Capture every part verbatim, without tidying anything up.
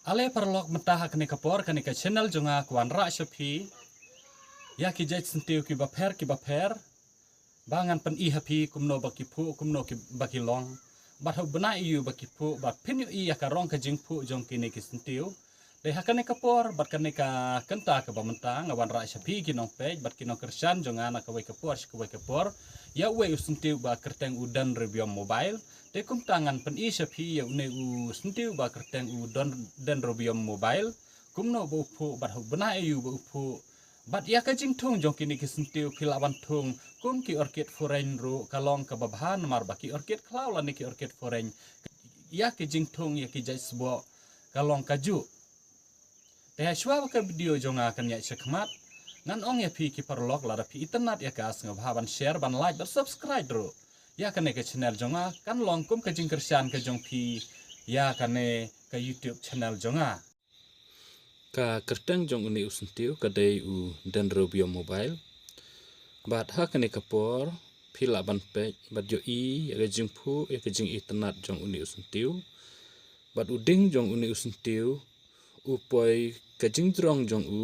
Ale paralok, mynta ha kane ka por kane ka channel jong nga ka wanrah sha phi ïa ki jait syntiew kiba pher kiba pher, ba ngan pyni ha phi kumno ba ki phuh, kumno ki, ba ki long, bad ha u bnai aiu ba ki phuh, bad phin ïohi ïa ka rong ka jingphuh jong kine ki syntiew. Te ha kane ka por bad kane ka kynta kaba mynta nga wanrah sha phi ki nongpeit bad ki nongkyrshan jong nga na kawei ka por sha kawei ka por ïa uwei u syntiew ba kyrteng u Dendrobium mobile. Te kumta ngan pyni sha phi ïa une u syntiew ba kyrteng u Don, Dendrobium mobile, kumno ba u phuh bad ha u bnai aiu ba u phuh. Bad ïa ka jingthung jong kine ki syntiew phi lah ban thung kum ki orchid foreign ruh ka long kaba bha, namar ba ki orchid khlaw lane ki orchid foreign, ïa ki jingthung ïa ki jait sboh ka long kajuh. Te ha shuwa ba ka video jong nga kan ïaid shakhmat, ngan ong ïa phi ki paralok, lada phi itynnad ïa ka, sngewbha ban share, ban like, ban subscribe ruh ïa kane ka channel jong nga, kan long kum ka jingkyrshan ka jong phi ïa kane ka YouTube channel jong nga. Ka kyrteng jong une u syntiew ka dei u Dendrobium mobile. Bad ha kane ka por phi lah ban peit bad ïohi ïa ka jingphuh, ïa ka jingitynnad jong une u syntiew. Bad u dieng jong une u syntiew u poi ka jingjrong jong u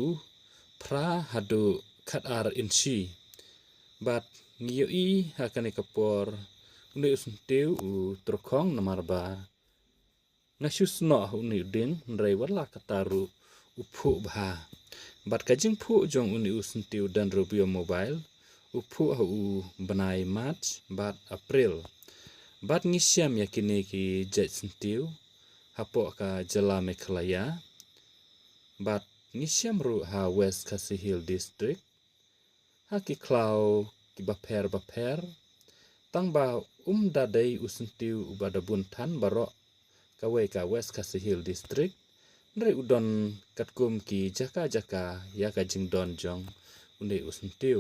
phra haduh khatar inshi. Bad ngi ïohi ha kane ka por une u syntiew u tyrkhong namar ba nga shu snoh ha une u dieng, hynrei wat la katta ruh u phuh bha. Bad ka jingphuh jong une u syntiew Dendrobium mobile u phuh ha u bnai March bad April. Bad ngi shem ïa kine ki jait syntiew hapoh ka jylla Meghalaya. Bad ngi shem ruh ha West Khasi Hills District, ha ki khlaw kiba pher bapher. Tang ba um da dei u syntiew uba da bun than baroh kawei ka West Khasi Hills District, hynrei u don katkum ki jaka jaka ïa ka jingdon jong une u syntiew.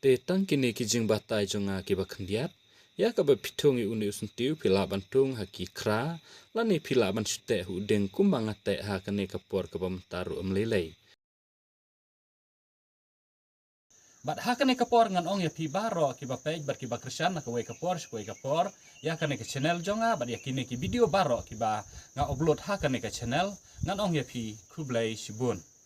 Te tang kine ki jingbatai jong nga kiba khyndiat, ïa kaba phi thung ïa une u syntiew phi lah ban thung ha ki khra, lane phi lah ban shu teh ha u dieng kumba nga teh ha kane ka por kaba mynta ruh ym lei lei. Bad ha kane ka por ngan ong ïa phi baroh kiba peit bad kiba kyrshan na kawei ka por sha kawei ka por ïa kane ka channel jong nga bad ïa kine ki video baroh kiba nga upload ha kane ka channel, ngan ong ïa phi khublei shibun.